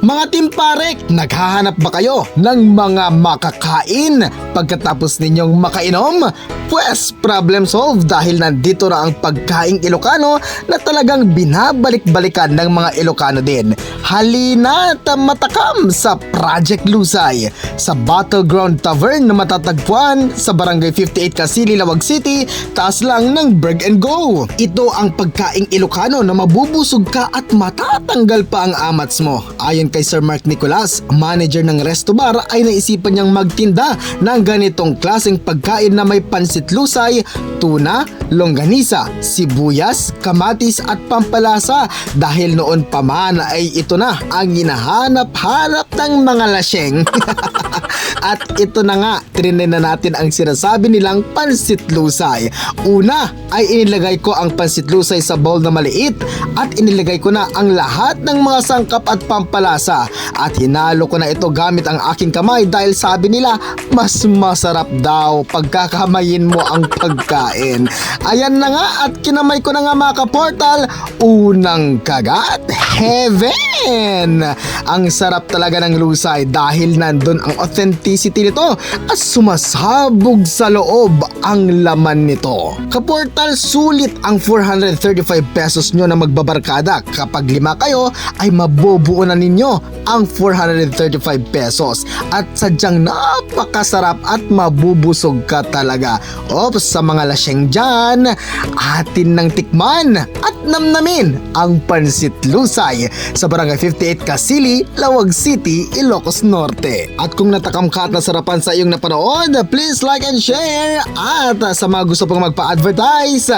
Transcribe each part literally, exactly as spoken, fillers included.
Mga timparek, naghahanap ba kayo ng mga makakain pagkatapos ninyong makainom? Pwes, problem solved dahil nandito na ang pagkaing Ilocano na talagang binabalik-balikan ng mga Ilocano din. Halina't matakam sa Project Lusay. Sa Battleground Tavern na matatagpuan sa Barangay fifty-eight Casili, Laoag City, taas lang ng Berg and Go. Ito ang pagkaing Ilocano na mabubusog ka at matatanggal pa ang amats mo. Ayon kay Sir Mark Nicolas, manager ng Resto Bar, ay naisipan niyang magtinda ng ganitong klaseng pagkain na may pansit Lusay, tuna, longganisa, sibuyas, kamatis at pampalasa dahil noon pa man ay ito na ang hinahanap-hanap ng mga lasyeng. At ito na nga, trinay na natin ang sinasabi nilang pansit Lusay. Una ay inilagay ko ang pansit Lusay sa bowl na maliit at inilagay ko na ang lahat ng mga sangkap at pampalasa at hinalo ko na ito gamit ang aking kamay dahil sabi nila mas masarap daw pagkakamayin mo ang pagkain. Ayan na nga at kinamay ko na nga, mga kaportal, unang kagat, heaven! Ang sarap talaga ng Lusay dahil nandun ang authenticity nito at sumasabog sa loob ang laman nito. Kaportal, sulit ang four hundred thirty-five pesos nyo na magbabarkada. Kapag lima kayo, ay mabubuo na ninyo ang four hundred thirty-five pesos. At sadyang napakasarap at mabubusog ka talaga. Ops, sa mga lasyeng dyan, atin nang tikman at namnamin ang pansit Lusay sa Barangay fifty-eight Casili, Laoag City, Ilocos Norte. At kung natakam ka at nasarapan sa iyong napanood, please like and share. At sa mga gusto pong magpa-advertise,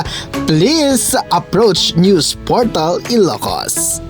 please approach News Portal Ilocos.